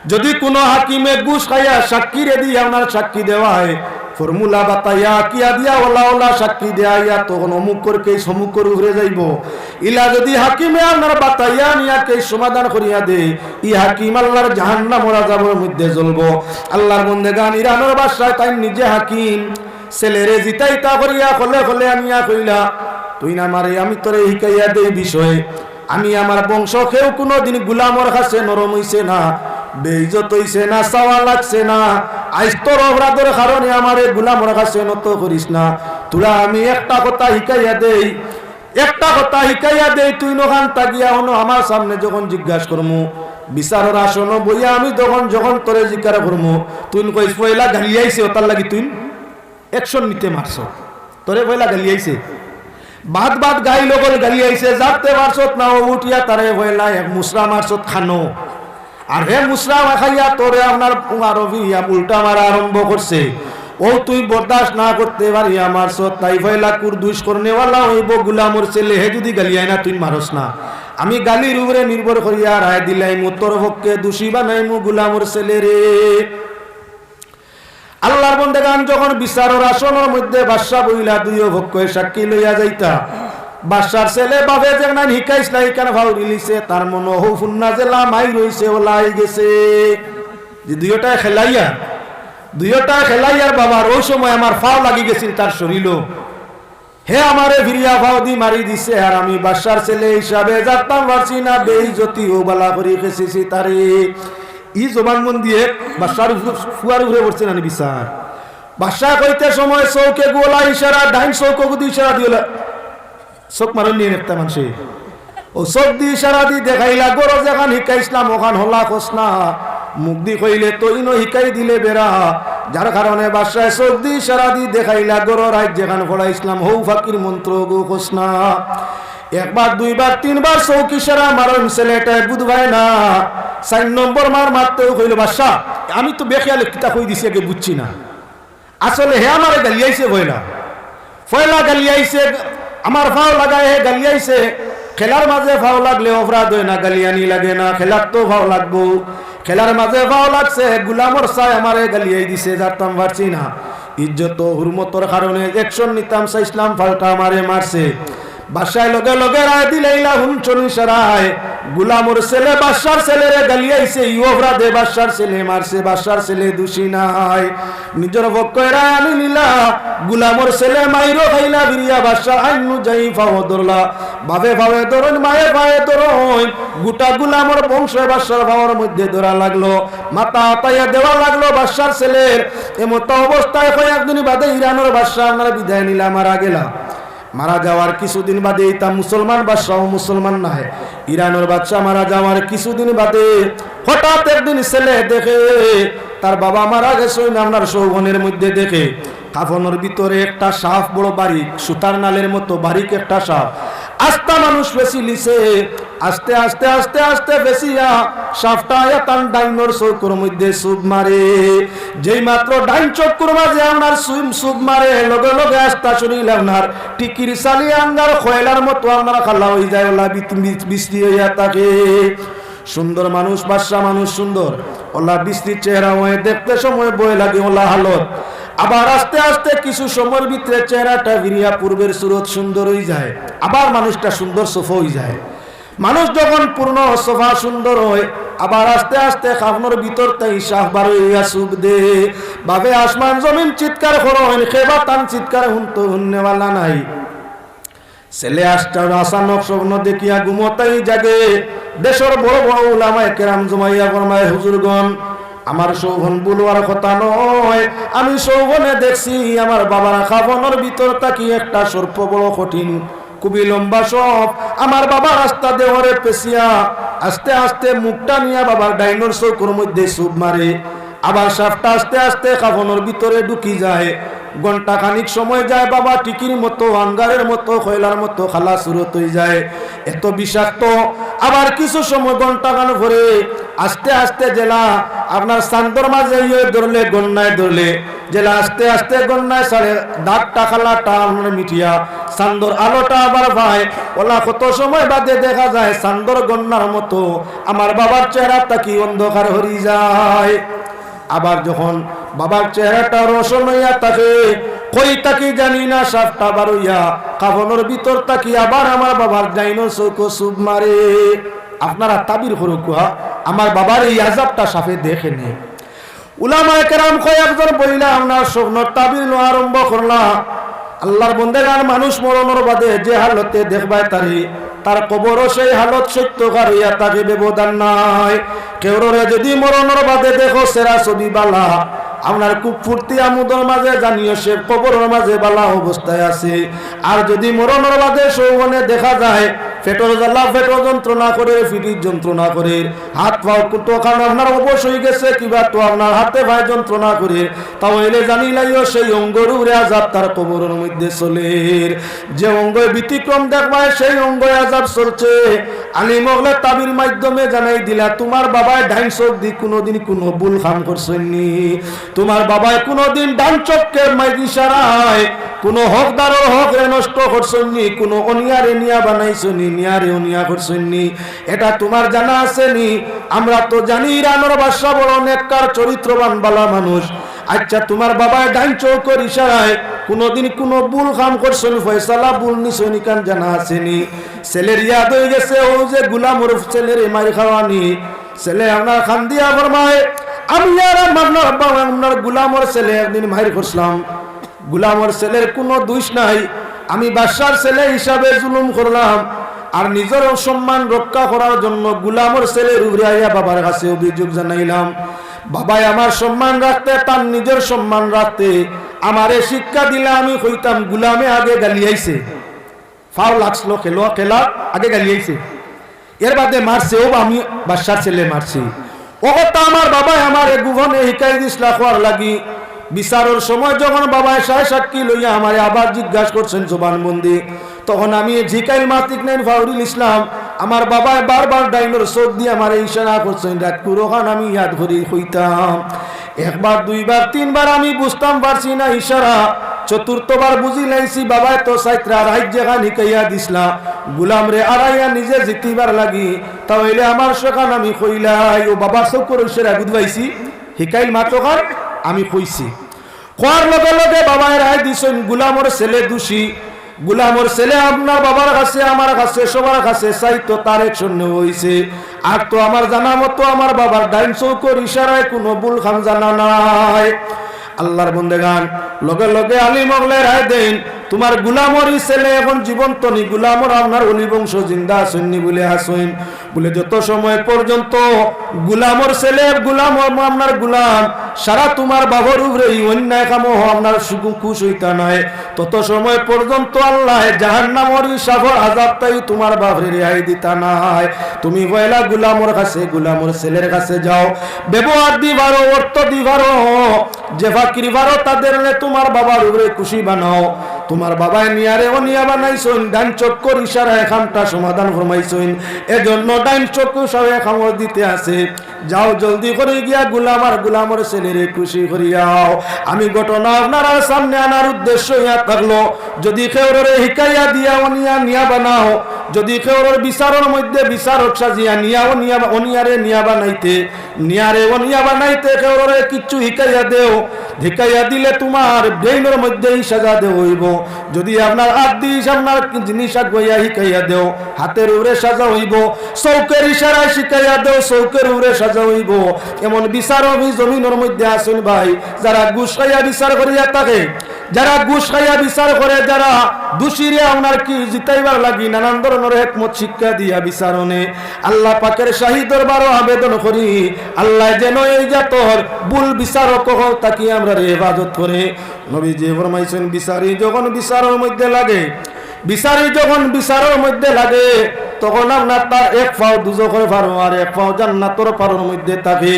যদি কোনো হাকিমে ঘুষ খাইয়া সাক্ষীরে দিয়া আপনার সাক্ষী দেওয়ায়, ফর্মুলা বাতাইয়া কিয়া দিয়া ওলা ওলা সাক্ষী দেওয়াইয়া, তখন অমুকর কেস অমুকর উপরে যাইবো। ইলা যদি হাকিমে আপনার বাতাইয়া নিয়া কেস সমাধান করিয়া দেয়, ই হাকিম আল্লাহর জাহান্নামর আযাবর মধ্যে জ্বলবো। আল্লাহর বন্দেগান, ইরানর বাদশায় তাইন নিজে হাকিম, ছেলেরে জিতাইতা করিয়া খলে খলে আনিয়া কইলা, "তুই না মারে, আমি তোরে হিকাইয়া দেই বিষয়। আমি আমার বংশ কেউ কুনুদিন গুলামর কাছে নরম অইছে না, বেইজ্জত অইছে না, চাওয়া লাগছে না। আইজ তোর অপরাধর কারণে আমারে গুলামর কাছে নত করিস না। তোরা আমি একটা কথা হিকাইয়া দেই, একটা কথা হিকাইয়া দেই, তুই নখান তাকিয়া হনো আমার সামনে যখন জিজ্ঞাস করমু, বিচারর আসনো বইয়া আমি তখন যখন তোরে জিকার করমু, তুই কইস পয়লা গালিয়াইছে, ওটার লাগি তুই action নিতে মারছ। তোরে পয়লা গালিয়াইছে, বাদ বাদ গাইল অকল গালিয়াইছে, জাগতে পারছত না, অউ উঠিয়া তারে পয়লা এক মুসরা মারছত কানো। আর হে মুসরা খাইয়া তোরে আপনার উমারো ফিরিয়া উল্টা মারা আরম্ভ করছে। অউ তুই বরদাস্ত না করতে পারিয়া মারছত, তাই পয়লা কুর দুষ করনেওয়ালা অইবো গুলামর ছেলে, হে যদি গালিয়ায় না তুই মারস না। আমি গালির উপরে নির্ভর করিয়া রায় দিলাইমু, তোর পক্ষে দোষী বানাইমু গুলামর ছেলেরে। আল্লাহর বন্দেগান, যখন বিচারর আসনর মধ্যে বাদশা বইলা দুইও পক্ষে সাক্ষী লইয়া যাইতা, বাদশার ছেলে বাপে যেখান হিকাইছলা ইখান ফাউরিলিছে, তার মনো হউ ফুন্না জেলা মাই রইছে, ওলাই গেছে। যে দুইওটায় খেলাইয়া, দুইওটায় খেলাইয়ার বাবার অউ সময় আমার ফাও লাগি গেছিল তার শরীলো। হে আমারে ফিরিয়া ফাও দি মারি দিছে, আর আমি বাদশার ছেলে হিসাবে জাগতাম পারছি না, বেইজ্জতি অউ বালা করি খেছিছি তারে। ই জবানবন্দিয়ে বাদশার উপর, ফুয়ার উপরে পড়ছে নানি বিচার। বাদশা কইতে সময় চউখে গুলা ইশারা, ডাইন চউখে গুদি ইশারা দিওলা। চউখ মারইন নি একটা মানষে। অউ চউখ দি ইশারা দি দেখাইলা, ঘরো যেখান হিকাইছলাম অখান হলা কস না। মুখ দি কইলে তো ইনো হিকাই দিলে বেড়া। যার কারণে বাদশায় চউখ দি ইশারা দি দেখাইলা, ঘরো রাইত যেখান পড়াইছলাম, হউ ফাকির মন্ত্র অগু কস না। একবার, দুইবার, তিনবার চউখ ইশারা মারইন, ছেলেটায় বুঝ পায় না। চাইর নম্বর মার মারতেউ কইল, "বাদশা, আমি তো বেখেয়ালে কিতা কই দিছি আগে বুঝছি না।" আসলে হে আমারে গালিয়াইছে পয়লা। পয়লা গালিয়াইছে, আমার পাও লাগায় হে গালিয়াইছে। খেলার মাঝে পাও লাগলে অপরাধ অয় না, গালিয়ানি লাগে না, খেলাত তো পাও লাগবো। খেলার মাঝে পাও লাগছে, গুলামর চাই আমারে গালিয়াই দিছে, জারতাম পারছি না। ইজ্জত ও হুরমতর কারণে action নিতাম চাইছিলাম, পাল্টা আমারে মারছে। বাদশায় লগে লগে রায় দিলাইলা, হুনছইন ইশারায়। গুলামর ছেলে বাদশার ছেলেরে গালিয়াইছে, ই অপরাধে বাদশার ছেলে মারছে, বাদশার ছেলে দোষী নায়। নিজর পক্ষে রায় আনি নিলা, গুলামর ছেলে মাইরও খাইলা, ফিরিয়া বাদশার আইন অনুযায়ী পাও ধরলা। বাপে পাও ধরইন, মায়ে পাও ধরইন, গোটা গুলামর বংশ বাদশার পাওর মধ্যে ধরা লাগলো, মাথা আতাইয়া দেওয়া লাগলো বাদশার ছেলের। এমত অবস্থায় কয়েকদিন বাদে ইরানর বাদশা আপনার বিদায় নিলা, মারা গেলা। মারা যাওয়ার কিছুদিন বাদে ইতা মুসলমান বাদশাও মুসলমান নায়। ইরানর বাদশা মারা যাওয়ার কিছুদিন বাদে হঠাৎ একদিন ছেলে দেখে তার বাবা মারা গেছইন, আপনার চৌবনের মধ্যে দেখে কাফনর ভিতরে একটা সাপ, বড় বারিক, সুতার নালের মতো বারিক একটা সাপ। আস্তা মানুষ পেঁচিলিছে। আস্তে আস্তে আস্তে আস্তে পেঁচিয়া সাপটা আইয়া তান ডাইনর চউখর মধ্যে চুপ মারে। যেই মাত্র ডাইন চউখর মাঝে আপনার চুপ, চুপ মারে, লগে লগে আস্তা শরীল আপনার টিকির চালি আঙ্গার কয়লার মতো আপনার কালা অইযায়, অলা বিত-, বিত-, বিশ্রী অইয়া থাকে। সুন্দর মানুষ, বাদশা মানুষ সুন্দর, অলা বিশ্রী চেহারা অয়, দেখতে সময় ভয় লাগে, অলা হালত। আবার আস্তে আস্তে কিছু সময়র ভিতরে চেহারাটা ফিরিয়া পূর্বের সুরত সুন্দর অইযায়, আবার মানুষটা সুন্দর সফা অইযায়। মানুষ যখন পূর্ণ সফা সুন্দর অয়, আবার আস্তে আস্তে কাফনর ভিতর থাকি সাপ বার অইয়া চুপ দে। বাপে আসমান জমিন চিৎকার করইন, কেবা তান চিৎকার হুনতো, হুননেওয়ালা নাই। ছেলে আস্তা আচানক স্বপ্ন দেখিয়া ঘুমো থাকি জাগে। দেশর বড় বড় উলামায়ে কেরাম জমাইয়া ফরমায়, "হুজুরগণ, আমার চৌবন ভুল অওয়ার কথা নায়। আমি চৌবনে দেখছি আমার বাবার কাফনর ভিতর থাকি একটা সর্প, বড় কঠিন, খুবই লম্বা সাপ, আমার বাবার আস্তা দেহরে পেঁচিয়া আস্তে আস্তে মুখটা নিয়া বাবার ডাইনর চউখর মধ্যে চুপ মারে, আবার সাপটা আস্তে আস্তে কাফনর ভিতরে ঢুকি যায়। ঘন্টা খানিক সময় যায়, বাবা টিকির মতো, আঙ্গারের মতো, কয়লার মতো কালা সুরত অইযায়, এত বিষাক্ত।" আবার কিছু সময়, ঘন্টা খান পরে আস্তে আস্তে যেলা আপনার চান্দর মাঝে ইয়ে ধরলে, গন্নায় ধরলে, যেলা আস্তে আস্তে গন্নায় ছাড়ে, দাগটা কালাটা আপনার মিটিয়া চান্দর আলোটা আবার পায়। অলা কত সময় বাদে দেখা যায় চান্দর গন্নার মতো আমার বাবার চেহারা থাকি অন্ধকার হরি যায়। আবার যখন বাবার চেহারাটা রোশন অইয়া থাকে, কই থাকি জানি না সাপটা বার অইয়া কাফনর ভিতর থাকি আবার আমার বাবার ডাইনর চউখো চুপ মারে। আপনারা তাবির করউক্কা, আমার বাবার এই আজাবটা সাপে দেখে নি। উলামায়ে কেরাম কয়েকজন বইলা আপনার স্বপ্নর তাবির লওয়া আরম্ভ করলা। আল্লার বন্দেগান, মানুষ মরণর বাদে যে হালতে দেখবায় তারে, তার কবরও সেই হালত সত্যকার অইয়া থাকে, ব্যবধান নাই। কেউররে যদি মরণর বাদে দেখো ছেড়া ছবি বালা, আপনার খুব ফুর্তি আমোদর মাঝে জানিও সে কবরর মাঝে বালা অবস্থায় আছে। আর যদি মরণর বাদে চৌবনে দেখা যায় পেটর জ্বালা, পেটর যন্ত্রণা করে, পিঠির যন্ত্রণা করে, হাত পাও কুটো খান আপনার অবশ অইগেছে, কিবা তো আপনার হাতে পায়ে যন্ত্রণা করে, তা অইলে জানিলাইও সেই অঙ্গর উপরে আজাব তার কবরর মধ্যে চলের। যে অঙ্গয় ব্যতিক্রম দেখবায় সেই অঙ্গয় আজাব চলছে। আলিম অকলে তাবির মাধ্যমে জানাই দিলা, তুমার বাবায় ডাইন চউখ দি কুনুদিন কুনু ভুল কাম করছইন নি? তুমার বাবায় কুনুদিন ডাইন চউখর মাঝে ইশারায় কুনু হকদারর হকরে নষ্ট করছইন নি? কুনু অনিয়ারে নিয়া বানাইছইন নি, নিয়ারে অনিয়া করছইন নি? এটা তুমার জানা আছে নি? আমরা তো জানি ইরানর বাদশা বড় নেককার, চরিত্রবান, বালা মানুষ। আচ্ছা, তুমার বাবায় ডাইন চউখর ইশারায় কুনুদিন কুনু ভুল কাম করছইন, ফয়সালা ভুল নিছইন, ইখান জানা আছে নি? ছেলের ইয়াদ অইগেছে, অউ যে গুলামর ছেলেরে মাইর খাওয়ানি। ছেলে আপনার কান্দিয়া ফরমায়, "আমি আর আমার আব্বা, আপনার গুলামর ছেলে একদিন মাইর করছিলাম। গুলামর ছেলের কুনু দুষ নাই, আমি বাদশার ছেলে হিসাবে জুলুম করলাম, আর নিজর সম্মান রক্ষা করার জন্য গুলামর ছেলের উপরে আইয়া বাবার কাছে অভিযোগ জানাইলাম। বাবায় আমার সম্মান রাখতে, তার নিজর সম্মান রাখতে আমারে শিক্ষা দিলা, আমি কইতাম গুলামে আগে গালিয়াইছে।" ফাউল লাগছিল, খেলো, খেলার আগে গালিয়াইছে। এর বাদে মারছে, "ও আমি বাদশার ছেলে মারছি।" ও কথা আমার বাবায় আমারে গোপনে হিকাই দিছলা কওয়ার লাগি। বিচারর সময় যখন বাবায় সায় সাক্ষী লইয়া আমারে আবার জিজ্ঞাসা করছইন জবানবন্দি, তখন আমি হিকাইল মাতিক নাইন ফাউরিল ইসলাম, আমার বাবায় বারবার ডাইনর চউখ দি আমারে ইশারা করছইন, রাইত কুরআন আমি ইয়াদ করি কইতাম। একবার, দুইবার, তিনবার আমি বুঝতাম পারছি না ইশারা, চতুর্থবার বুঝিলাইছি বাবায় তো চাইত্রা রাইত যেখান হিকাইয়া দিছলা, গুলামরে আড়াইয়া নিজে জিতিবার লাগি, তা অইলে আমার সেখান আমি কইলাই, ও বাবার চউখর ইশারা বুঝবাইছি, হিকাইল মাতখান আমি কইছি। কওয়ার লগে লগে বাবায় রায় দিছইন, গুলামর ছেলে দোষী, গুলামর ছেলে আপনার বাবার কাছে, আমার কাছে, সবার কাছে চাইতো তার action নেওয়া অইছে। আর তো আমার জানা মতো আমার বাবার ডাইন চউখর ইশারায় কুনু ভুল কাম জানা নাই। আল্লার বন্দেগান, লগে লগে আলিম অকলে রায় দেইন, তুমার গুলামর ই ছেলে এখন জীবন্ত নি, গুলামর আপনার অলি বংশ জিন্দা আছইন নি? বুলে আছইন। বুলে, যত সময় পর্যন্ত গুলামর ছেলে, গুলাম, আপনার গুলাম, সারা তুমার বাবার উপরে ই অন্যায় কামো আপনার সুখ খুশ অইতা নায়, তত সময় পর্যন্ত আল্লায় জাহান্নামর ই সাফর আযাব তাই তুমার বাপরে রেহাই দিতা নায়। তুমি পয়লা গুলামর কাছে, গুলামর ছেলের কাছে যাও, ব্যবহার দি পারো, অর্থ দি পারো, যে ফাকির পারো তাদেররে তুমার বাবার উপরে খুশি বানাও। তুমার বাবায় নিয়ারে অনিয়া বানাইছইন, ডাইন চউখর ইশারায় কামটা সমাধান ফরমাইছইন, এজন্য ডাইন চউখর ইশারায় কামড় দিতে আছে। যাও জলদি করি গিয়া গুলাম আর গুলামর ছেলেরে খুশি করিয়াও। আমি ঘটনা আপনারার সামনে আনার উদ্দেশ্য ইয়া থাকলো, যদি কেউররে হিকাইয়া দিয়া অনিয়া নিয়া বানাও, যদি কেউরর বিচারর মধ্যে বিচারক সাজিয়া নিয়া অনিয়া, অনিয়ারে নিয়া বানাইতে, নিয়ারে অনিয়া বানাইতে কেউররে কিচ্ছু হিকাইয়া দেও, হিকাইয়া দিলে তুমার ব্রেইনর মধ্যে ই সাজা দেওয়া অইবো। যদি আপনার আত দি আপনার জিনিস আগুয়াইয়া হিকাইয়া দেও, হাতের উপরে সাজা অইবো। চউখর ইশারায় শিখাইয়া দেও, চউখর উপরে সাজা অইবো। এমন বিচারক ই জমিনর মধ্যে আছইন ভাই, যারা ঘুষ খাইয়া বিচার করিয়া থাকে, যারা ঘুষ খাইয়া বিচার করে, যারা দোষীরে আপনার কি জিতাইবার লাগি নানান ধরনর হেকমত শিক্ষা দিয়া বিচার অনে। আল্লা পাকের শাহী দরবারো আবেদন করি, আল্লায় যেন এই জাতর ভুল বিচারক অকল থাকি আমরারে হেফাজত করে। নবীজি ফরমাইছইন, বিচারি যখন বিচারর মধ্যে লাগে, বিচারি যখন বিচারর মধ্যে লাগে, তখন আপনার তার এক পাও দুজখর পারো আর এক পাও জান্নাতর পারোর মধ্যে থাকে।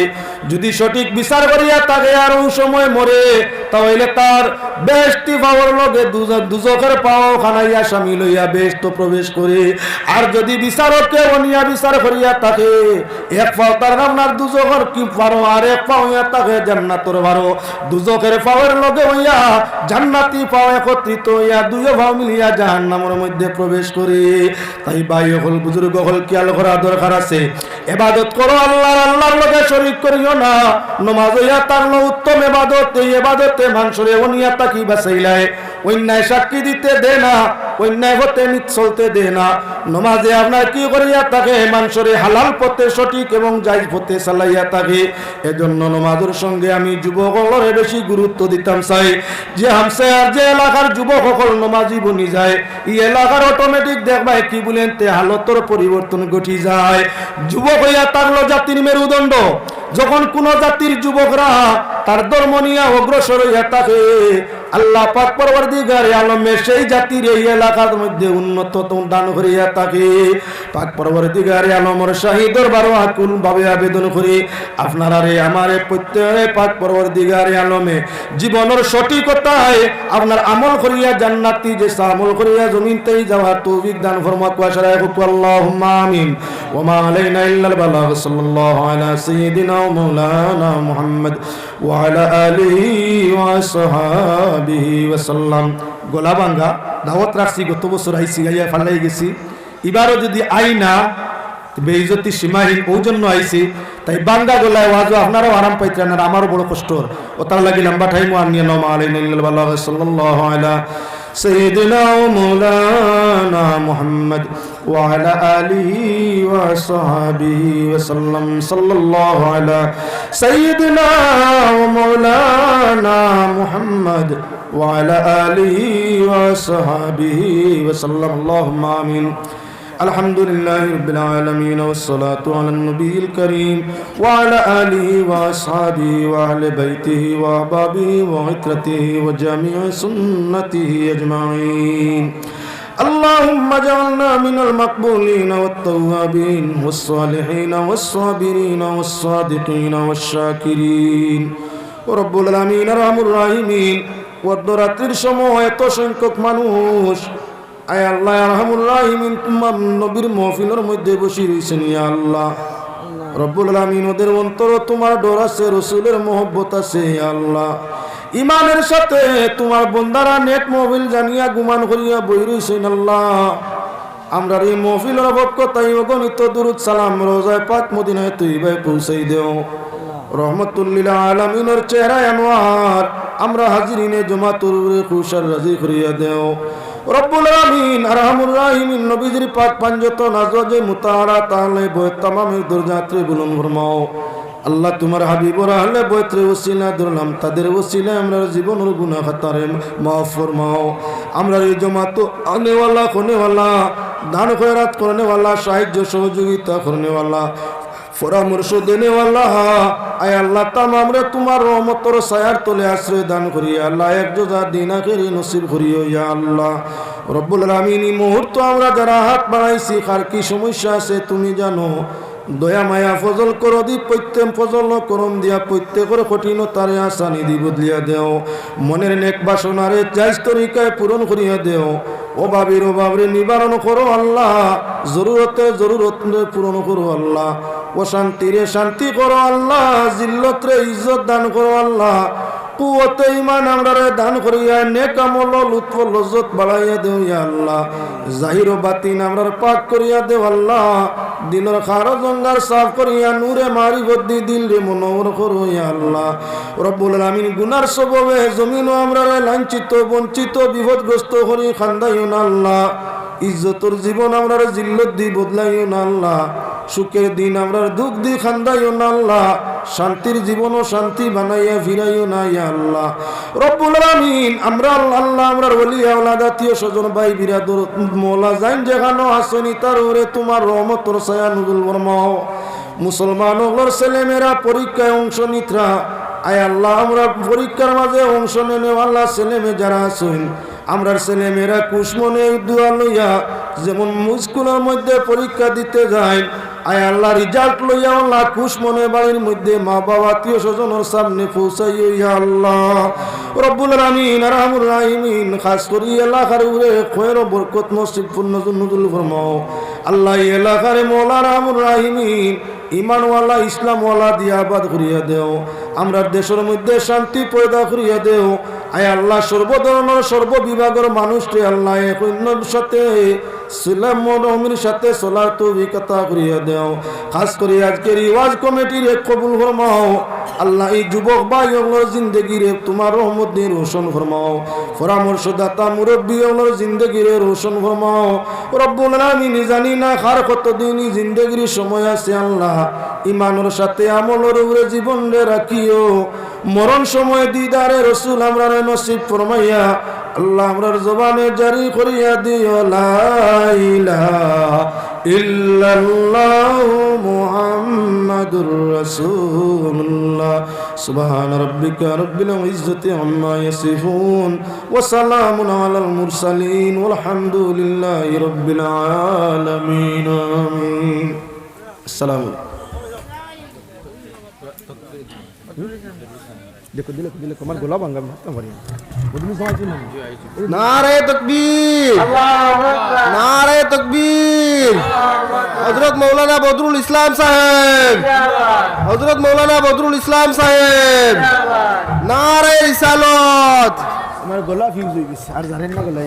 যদি সঠিক বিচার করিয়া থাকে আর অউ সময় মরে, তা অইলে তার বেহেশতি পাওর লগে দুজ-, দুজখর পাও খানাইয়া শামিল অইয়া বেহেশতো প্রবেশ করে। আর যদি বিচারকে অনিয়া বিচার করিয়া থাকে, এক পাও তার আপনার দুজখর কি পারো আর এক পাও ইয়া থাকে জান্নাতর পারো, দুজখর পাওর লগে অইয়া জান্নাতি পাও একত্রিত অইয়া দুইও পাও মিলিয়া জাহান্নামর মধ্যে প্রবেশ করে। তাই ভাই অকল, বুজুর্গ অকল, খিয়াল করা দরকার আছে। এবাদত করো আল্লার, আল্লার লগে শরিক করিও না। নমাজ অইয়া থাকলো উত্তম এবাদত, এই এবাদতে মানষরে অনিয়া থাকি বাঁচাইলায়, অন্যায় সাক্ষী দিতে দে না, অন্যায় পথে নি-, চলতে দে না। নমাজে আপনার কি করিয়া থাকে? মানষরে হালাল পথে, সঠিক এবং জায়েজ পথে চালাইয়া থাকে। এজন্য নমাজর সঙ্গে আমি যুবক অকলরে বেশি গুরুত্ব দিতাম চাই। যে হামসায়ার, যে এলাকার যুবক অকল নমাজি বনি যায়, ই এলাকার automatic দেখবায় কি বুলেন তে হালতর পরিবর্তন ঘটি যায়। যুবক অইয়া থাকলো জাতির মেরুদণ্ড। যখন কুনু জাতির যুবকরা তার ধর্ম নিয়া অগ্রসর অইয়া থাকে, আল্লা পাক পরওয়ারদিগারে আলমে সেই জাতির এই এলাকার মধ্যে উন্নত দান করিয়া থাকে। পাক পরওয়ারদিগারে আলমর শাহী দরবারো আকুলভাবে আবেদন করি, আপনারারে আমারে প্রত্যেকে পাক পরওয়ারদিগারে আলমে জীবনর সঠিকতায় আপনার আমল করিয়া জান্নাতি যে আমল করিয়া জমিন তাই যাওয়ার তৌফিক দান ফরমাউক। ওয়া সারায় কউক, আল্লাহুম্মা আমিন। ওয়া মা আলাইনা ইল্লাল বালাগ। সাল্লাল্লাহু আলা সাইয়্যিদিনা ওয়া মাওলানা মুহাম্মদ ওয়া আলা আলিহি ওয়া আসহাবিহি ওয়া সাল্লাম। গলা ভাঙ্গা, দাওয়াত রাখছি, গত বছর আইছি, আইয়া ফালাই গেছি। ইবারও যদি আই না, বেইজ্জতি সীমাহীন, অউ জন্য আইছি। তাই ভাঙ্গা গলায় ওয়াজও আপনারাও আরাম পাইতরা না, আমারও বড় কষ্ট অর। অতার লাগি লম্বা time আনিয়া নাও, মা আলাইনা ইল্লাল বালাগ। সাল্লাল্লাহু আলা সাইয়্যিদিনা ওয়া মাওলানা মুহাম্মদ ওয়া আলা আলিহি ওয়া সাহবিহি ওয়া সাল্লাম। সাল্লাল্লাহু আলা সাইয়্যিদিনা ওয়া মাওলানা মুহাম্মদ ওয়া আলা আলিহি ওয়া সাহবিহি ওয়া সাল্লাম। আল্লাহুম্মা আমিন। الحمد لله رب العالمين، والصلاة على النبي الكريم وعلى آله وأصحابه وأهل بيته وأحبابه وعترته وجميع سنته أجمعين. اللهم اجعلنا من المقبولين والتوابين والصالحين والصابرين والصادقين والشاكرين. ও রব্বুল আলামিন, আরহামুর রাহিমিন, অর্ধরাত্রির সময় এত সংখ্যক মানুষ আয় আল্লাহ, আরহামুর রাহিমিন, তুমার নবীর মহফিলর মধ্যে বসি রইছইন, ইয়া আল্লাহ। রব্বুল আলামিন, ওদের অন্তরো তুমার ডর আছে, রসুলের মহব্বত আছে, ইয়া আল্লাহ। ইমানের সাথে তুমার বন্দারা নেক মহফিল জানিয়া গুমান করিয়া বই রইছইন, আল্লাহ। আমরার এই মহফিলর পক্ষ থাকি অগণিত দুরুদ সালাম রওজায়ে পাক মদিনায়ে তৈয়বায় পৌঁছাই দেও। রহমতুল্লিল আলামিনর চেহারায় আনোয়ার আমরা হাজিরিনে জমাতর উপরে খুশ আর রাজি করিয়া দেও। রব্বুল আলামিন, আরহামুর রাহিমিন, নবীজির পাক পাঞ্জতন আজওয়াজে মুতাহারাত আহলে বয়ত তামামের দরজাতরে বুলন্দ ফরমাও। আল্লাহ, তুমার হাবিবর আহলে বয়তরে উসিলা ধরলাম, তাদের উসিলায় আমরার জীবনর গুনাহ খাতারে মাফ ফরমাও। আমরার এই জমাতো আনেওয়ালা, খনেওয়ালা, দান খয়রাত করনেওয়ালা, সাহায্য সহযোগিতা করনেওয়ালা, পরামর্শ দেনেওয়ালা, আয় আল্লাহ, তামামরে তুমার রহমতর ছায়ার তলে আশ্রয় দান করিয়া আল্লাহ, এক জোজা দিন আখেরি নসিব করিও, ইয়া আল্লাহ। রব্বুল আলামিন, এই মুহূর্ত আমরা যারা হাত বাড়াইছি, কার কি সমস্যা আছে তুমি জানো। দয়া মায়া ফজল করো দি প্রত্যেক ফজল করম দিয়া প্রত্যেকর কঠিনতারে আসানি দি বদলিয়া দেও। মনের নেক বাসনারে জায়েজ তরিকায় পূরণ করিয়া দেও। অভাবীর অভাবরে নিবারণ করো আল্লাহ, জরুরতের জরুরতরে পূরণ করো আল্লাহ, অশান্তিরে শান্তি করো আল্লাহ, জিল্লতরে ইজ্জত দান করো আল্লাহ, কুওয়াতে ইমান আমরারে দান করিয়া নেক আমল লুৎফ লজ্জত বাড়াইয়া দেও ইয়া আল্লাহ। জাহির ও বাতিন আমরার পাক করিয়া দেও আল্লাহ। দিলর খারজ অঙ্গার সাফ করিয়া নূরে মারিফত দি দিলরে মুনাওয়ার করো ইয়া আল্লাহ। রব্বুল আলামিন, গুনার সববে জমিনো আমরারে লাঞ্ছিত, বঞ্চিত, বিপদগ্রস্ত করি কান্দাইও না আল্লাহ। ইজ্জতর জীবন আমরারে জিল্লত দি বদলাইও না আল্লাহ। সুখের দিন আমরার দুঃখ দি কান্দাইও না আল্লাহ। শান্তির জীবনও শান্তি বানাইয়া ফিরাইও না ইয়া আল্লাহ। রব্বুল আলামিন, আমরা আল্লাহ, আল্লাহ, আমরার ওলি আওলাদ, আত্মীয় স্বজন, ভাই বিরাদর, মওলা জাইন যেখানো আছইন, তার উপরে তুমার রহমতর ছায়া নুজুল ফরমাও। মুসলমান অকলর ছেলেমেয়েরা পরীক্ষায় অংশ নিতরা, আয় আল্লাহ, আমরার পরীক্ষার মাঝে অংশ নেনেওয়ালা ছেলেমেয়ে যারা আছইন, আমরার ছেলেমেয়েরা খুশ মনে দোয়া লইয়া যেমন স্কুলর মধ্যে পরীক্ষা দিতে যাইন, আয় আল্লাহ, রিজাল্ট লইয়া আল্লাহ খুশ মনে বাড়ির মধ্যে মা বাবা আত্মীয় স্বজনর সামনে পৌঁছাইও ইয়া আল্লাহ। রব্বুল আলামিন, আরহামুর রাহিমিন, খাস করি এলাকার উপরে খয়ের ও বরকত নসিব পূর্ণ নুজুল ফরমাও। আল্লাহ, এই এলাকারে মওলা আরহামুর রাহিমিন, ইমানওয়ালা, ইসলামওয়ালা দিয়া আবাদ করিয়া দেও। আমরার দেশর মধ্যে শান্তি পয়দা করিয়া দেও। আয় আল্লাহ, সর্ব ধরনর, সর্ব বিভাগর মানুষরে আল্লাহ, এক অন্যর সাথে সিলাম ও রহমির সাথে চলার তৌফিক আতা করিয়া দেও। খাস করি আজকের এই ওয়াজ কমিটিরে কবুল ফরমাও। আল্লাহ, এই যুবক ভাই অকলর জিন্দেগিরে তুমার রহমত দি রোশন ফরমাও। পরামর্শদাতা মুরব্বী অকলর জিন্দেগিরে রোশন ফরমাও। রব্বুল আলামিন, জানি না কার কতদিন এই জিন্দেগির সময় আছে আল্লাহ, ইমানর সাথে আমলর উপরে জীবনরে রাখিও। মরণ সময় দিদারে রসুল আমরারে নসিব ফরমাইয়া আল্লাহ, আমরার জবানে জারি করিয়া দিও, লা ইলাহা ইল্লাল্লাহু মুহাম্মাদুর রাসূলুল্লাহ। সুবহান রাব্বিকা রাব্বিল ইজ্জাতি আম্মা ইয়াসিফুন, ওয়া সালামুন আলাল মুরসালিন, ওয়াল হামদুলিল্লাহি রাব্বিল আলামিন। আমিন। আসসালামু আলাইকুম। দেখো, দিলে, দিলে, তোমার গোলা ভাঙ্গা, আমি হাঁটতাম পারি না। বদরুল ইসলাম আছেন না? নারায়ে তাকবীর! নারায়ে তাকবীর! হযরত মাওলানা বদরুল ইসলাম সাহেব! হযরত মাওলানা বদরুল ইসলাম সাহেব! নারায়ে রিসালত! আমার গোলা ফিউজ হয়ে গেছে, আর জানেন না গোলা।